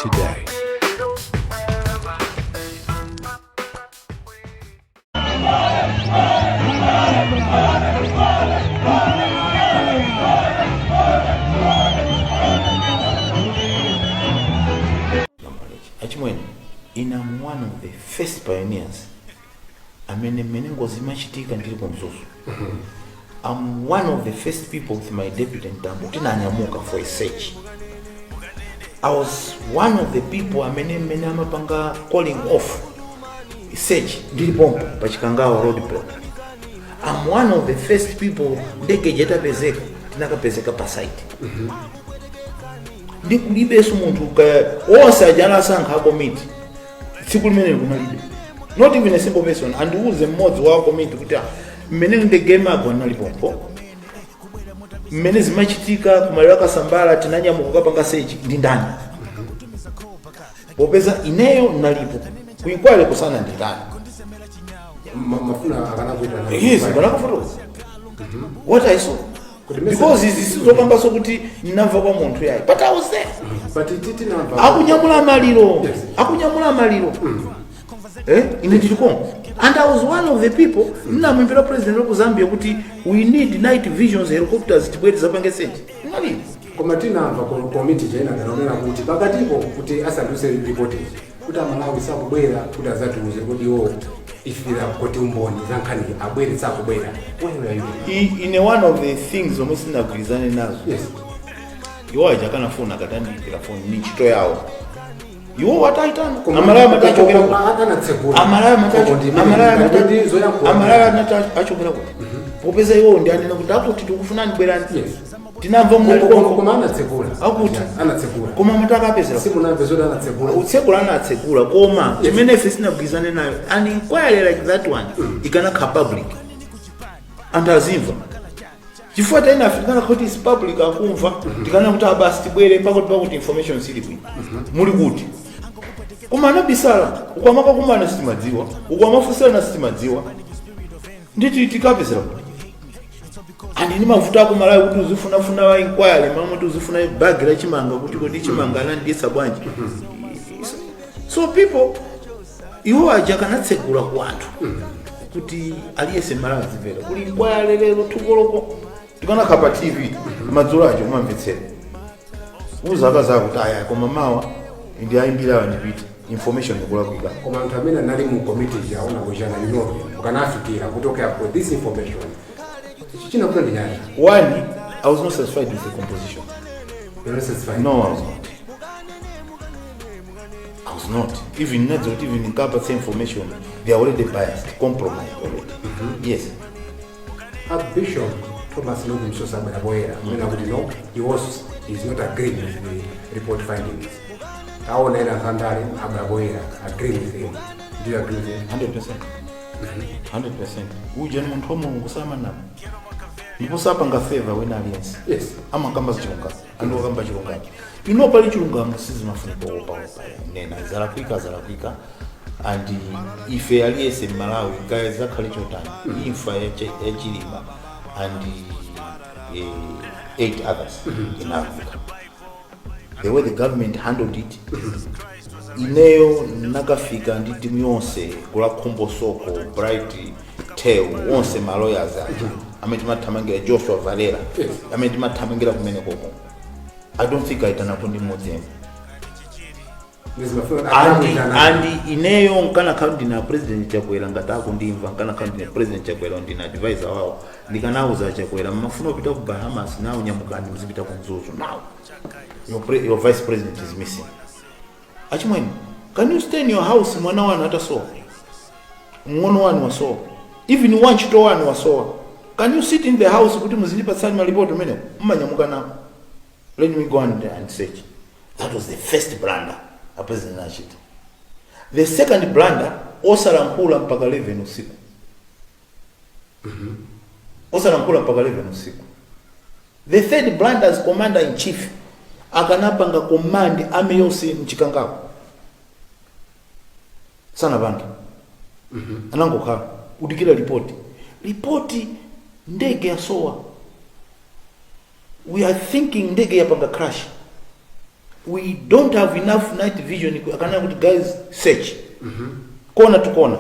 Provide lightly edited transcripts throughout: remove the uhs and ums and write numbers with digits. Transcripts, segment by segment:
today. Achimwene, ine am one of the first pioneers amene mmene ngozi imachitika ndili ku Mzuzu. I'm one of the first people with my deputy Mtambo tinanyamuka for a search. I was one of the people amene mmene amapanga calling off search ndili pompo pa Chikangawa road block. I'm one of the first people ndege ija itapezeka tinakapezeka pa site. Ndi kulibenso munthu kaya onse aja anasankha akomiti tsiku limene kunalibe not even a single person andiuze mmodzi wa komiti kuti, "Ah, mmene ndege imagwa nali pompo, mmene zimachitika kumaliro akasambala tinanyamuka kukapanga search ndi ndani?" Popeza ineyo nalipo ku inquiry kusana nditani. Mafuna akanakuita? Yes, kanakafotokoza what I saw. Kuti mese- Because izi sizokambaso kuti ndinamva kwa munthu yayi, but I was there. But tinamva Akunyamula maliro. Yes. Akunyamula maliro, ine ndili konko and I was one of the people ndinamwimbira president wa ku Zambia kuti we need night visions helicopters, tibwere zapange search. Nalipo. Koma tinamva komiti chainagana kuti pakatipo kuti asanduse ripoti kuti Amalawi sakubwera kuti azatiuze kuti iwo ifira kuti umboni za nkhani abwere, sakubwera. Why were you there? Ine one of the things zomwe sindinagwirizane nazo, iwo aja akanafuna akatandiimbira foni, ni ntchito yawo iwo wataitana. Amalawi amati achokera kuti? Anatsekula. Amalawi amati Amalawi amati Zoyankhula. Amalawi amati achokera kuti? Popeza iwo ndi anena kuti akuti tikufunani, bwerani. Tinamva munali konko. Koma anatsekula. Akuti? Anatsekula. Koma amati akapezera? Simunamve zoti anatsekula? Utsekula anatsekula, koma chimene ife sinagwirizane nayo, an inquiry like that one ikanakhala public, anthu azimva, chifukwa taina afe tikanakhala kuti is public, akumva, tikanena kuti abasi tibwere pakuti pakuti information sili bwino, muli kuti? Koma anabisala, ukwamakakumana sitimadziwa, ukwamafunsirana sitimadziwa, nditi tikapezera kuti? Ani ni mavuto ako Malawi kuti uzifunafuna wa inquiry mamwe kuti uzifuna bagi la chimanga kuti kodi chimanga anandiyesa bwanji? So people, iwo aja akanatsegula ku anthu kuti aliyese Malawi azimvera kuli inquiry lero 2 koloko, tikanakhala pa TV madzulo ajo kumamvetsera, uza akazako kuti aya, koma mawa ndi ayimbira ndipite, information ikulakwika. Koma anthu amene anali mu committee aona kuchana inobe mukanafikira kuti okay, I've got this information, chinakuta ndi nyanja. One, I was not satisfied with the composition. You're not satisfied? No, I was not. I was not. Even not even in Kapat's information, they are already biased, compromised already. Yes. A Bishop Thomas Luke Msosa abwera poyera kunena kuti no, he was is not agreeing with the report findings. Taona ena anthu andale abwera poyera agree with him. Do you agree with him? 100%. 100%. Uja ni munthu wa Mulungu, samanama. Ndipo sapanga favor wina aliyense. Amakamba chilungamo. Anthu akamba chilungamo. Ino pali chilungamo sizimafunika kuopa opa. Nena zalakwika zalakwika. And ife aliyense Malawi kaya zakhale chotani. Imfa ya Chilima and eight others inakwika. The way the government handled it, ineyo nakafika ndi timu yonse kula Khumbo Soko, Bright Tail, onse ma lawyers aja amene timathamangira, Joshua Valera, amene timathamangira kumene koko, I don't think aitanapo ndi mmodzi yemwe. Ndizimafuna And ineyo nkanakhala ndina President Chakwera, ngati akundimva, nkanakhala ndine President Chakwera, ndina advisor wawo, ndikanauza Chakwera, mmafuna kupita ku Bahamas, nawo nyamukani muzipita ku Mzuzu now. Your vice president is missing. Achimwene, can you stay in your house mwana wanu atasowa, mng'ono wanu wasowa, even wantchito wanu wasowa? Can you sit in the house kuti muzilipatsani malipoti umenewo? Mmanyamuka nawo, let me go and search. That was the first blunder a president anachita. The second blunder, osalankhula mpaka 11 usiku, osalankhula mpaka 11 usiku. The third blunder, as commander in chief akanapanga command army yonse mChikangawa, sanapange. Anangokhala kudikira ripoti, ripoti ndege yasowa, we are thinking ndege yapanga crash. We don't have enough night vision. Akanena kuti, "Guys, search corner to corner."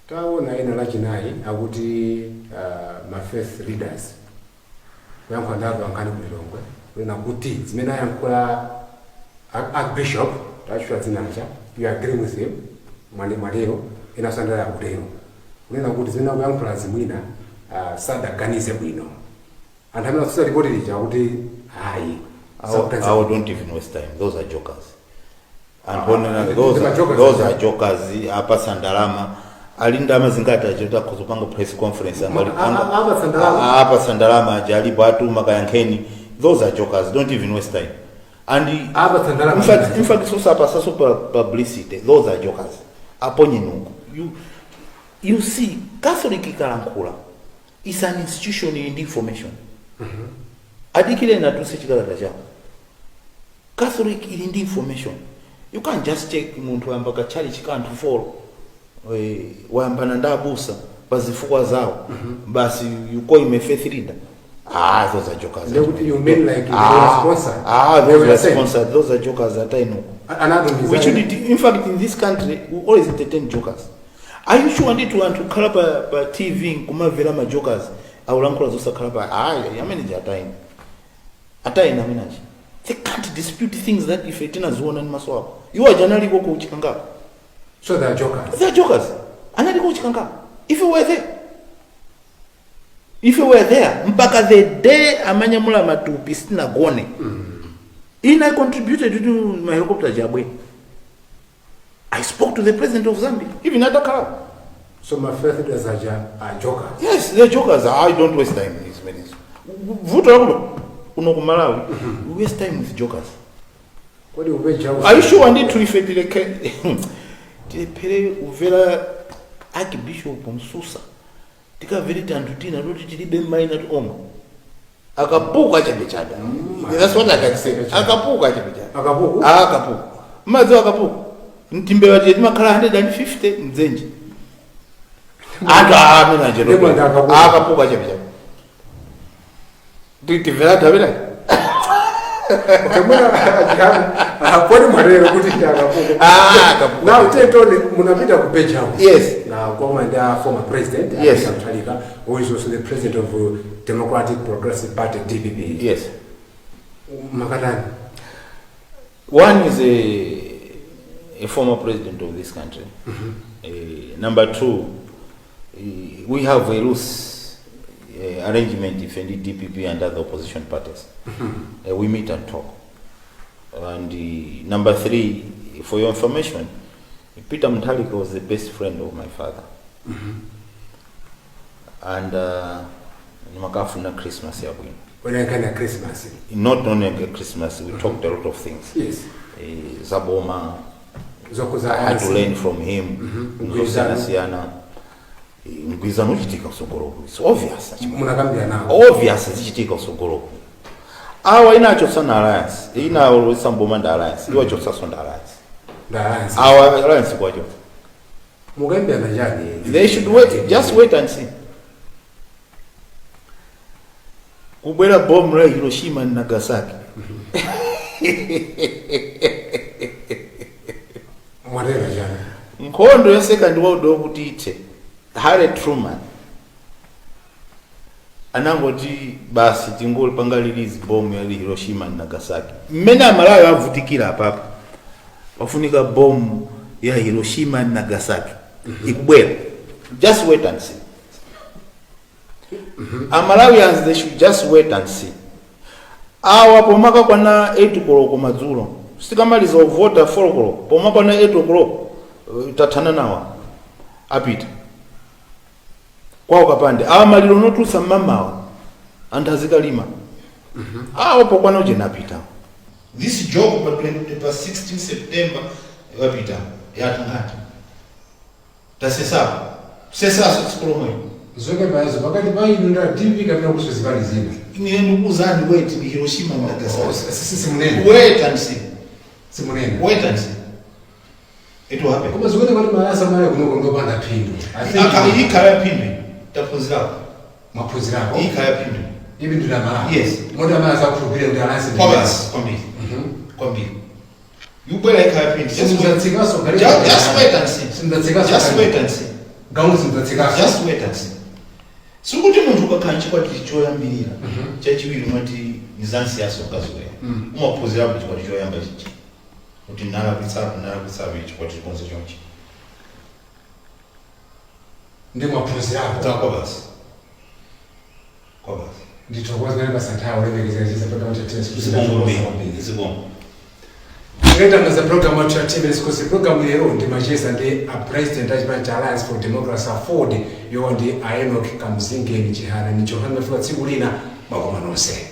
Taona ena Lachinayi akuti ma faith leaders kuyankhula ndi atolankhani ku Lilongwe, kunena kuti zimene ayankhula Archbishop, tachula dzinacha, you agree with him, mwani mwatero, ena sandala akutero, kunena kuti zimene akuyankhula zimwina sadaganize bwino. Anthu amene asusa ripoti lija kuti hayi. I don't even waste time. Those are jokers. And onena those They are, are jokers. Those are jokers. Apasa ndalama, ali ndalama zingati achota kuzopanga press conference? Apatsa ndalama. Apasa ndalama aja alipo atuma kayankheni. Those are jokers. Don't even waste time. And Apatsa ndalama. in fact sosapasa so publicity. Those are jokers. Aponye nuko. You see, Catholic ikalankhula is an institution in information. Adikile natuse chikalata chawo. Catholic ili ndi information. You can't just check munthu wayamba kachali chikanthu folo, wayambana ndi abusa pa zifukwa zawo, basi, you call him a faith leader. Ah, those are jokers. Ndekuti you mean like they were sponsored? Ah, They those were were sent. sponsored. Those are jokers atainoko. Anatumiza. We should, in fact, in this country we always entertain jokers. Are you sure ndithu anthu kukhala pa TV nkumamvera ma jokers aulankhula zosakhala pa? Ayi, amene je ataina, ataina amenachi. They can't dispute things that ife tinaziona ndi maso ako. Iwo aja analiko ku Chikangawa. So they are jokers. They are jokers. Analiko ku Chikangawa. If we were there, if we were there mpaka the day amanyamula matupi, sitinagone. Ine I contributed to my helicopter jabwe. I spoke to the president of Zambia even atakhala. So ma faith leaders aja are jokers. Yes, they're jokers. I don't waste time in these minutes. Vuto lakuno kuno ku Malawi, we waste time with jokers. Kodi upeja? Are you sure ndithu ife tileke tilephere kumvera Archbishop Msusa, tikamvere tanthu tina toti tilibe maina ti omwe akapuku achabechabe? That's what I can say, akapuku achabechabe. Akapuku? Ah, akapuku. Mmadziwa akapuku? Mtimbewa tiye timakhala 150 mdzenje, anthu amene Ndipo ndi akapuku. Akapuku achabechabe, timvera anthu amene. Okay, mwina poni mwatero kuti ndi akapuku. Ah, akapuku. Now tetone munapita ku Page House. Yes. Na koma ndi a former president, Yes. Peter Mutharika, who is also the president of Democratic Progressive Party, DPP. Yes. Makatani? One is a former president of this country. Number two, we have a loose arrangement, if any DPP and other opposition parties. We meet and talk. And number three, for your information, Peter Mutharika was the best friend of my father. And makafuna Christmas yabwino. Wena Christmas. Not only Christmas, we talked a lot of things. Zaboma, Zokuza. I had to learn from him. Mgwirizano. Zosiyana-siyana. Mgwirizano uchitika kusogoloko. It's obvious. Munakambira nawo. Obvious, zichitika kusogoloko. Awa ina achosana alliance. Ina olowesa mboma ndi alliance. Iwo achosaso ndi alliance. Ndi alliance. Awa alliance kwacho. Mukambirana chani? They should wait, just wait and see. Kubwera bomu la Hiroshima and Nagasaki. Mwatero chani? Nkhondo ya Second World War kuti ithe, Harry Truman anangoti basi, tingolipanga release bomu ya Hiroshima and Nagasaki. Mmene Amalawi avutikira apapa, pafunika bomu ya Hiroshima and Nagasaki. Ikubwera, just wait and see. Amalawians, they should just wait and see. Awa pomaka kwana 8 koloko madzulo, sikamaliza kuvota 4 koloko, pomakwana 8 o'clock, tathana nawa, apita kwawo kapande. Awa maliro notulutsa mmamawa, anthu azikalima. Awa pokwana ujena apita. This joke pa 20, pa 16 September wapita, yatangati tasesapo sesaso tsiku lomweyo. Zokepazo pakati pa inu ndi DPP kapena kuso zipani zina? Ine ndikuuzani, wait, ni Hiroshima and Nagasaki. Simunene. Wait and see. Simunene. Wait and see, it will happen. Koma zikuti kuti malasa male kunoko ndopanda phindu. I think Ikhala yaphindu, taphunzirapo. Mwaphunzirapo. Ikhala yaphindu. Ivi ndinamala. Yes. Moti amala sakukhulupirira kuti alliance. Kwabasi, kwambiri. Kwambiri yubwera ikhala pindi. Simudzatsikaso. Just wait and see. Simudzatsikaso. Just wait and see. Gauni simudzatsikaso. Just wait and see. Sikuti munthu ukakhala chikwati choyambirira, chachiwiri umati nizansiyaso mkaziweyo. Umaphunzirapo chikwati choyamba chichi kuti nalakwitsapo, nalakwitsapo, chikwati chikonze chonchi. Ndi mwaphunzirapo. Kwa basi, kwa basi. Ndithokoza pasanthawi olemekezeka chisa program cha tennis. Zibongo mbiri, zibongo. Tikayitangaza program yathu ya 10 Minutes Course, program lero ndimacheza ndi a president a chipani cha Alliance for Democracy, AFORD, iwo ndi a Enoch Kamzingeni Chihana. Ni Johanna, fika tsiku lina, mwakoma nonse.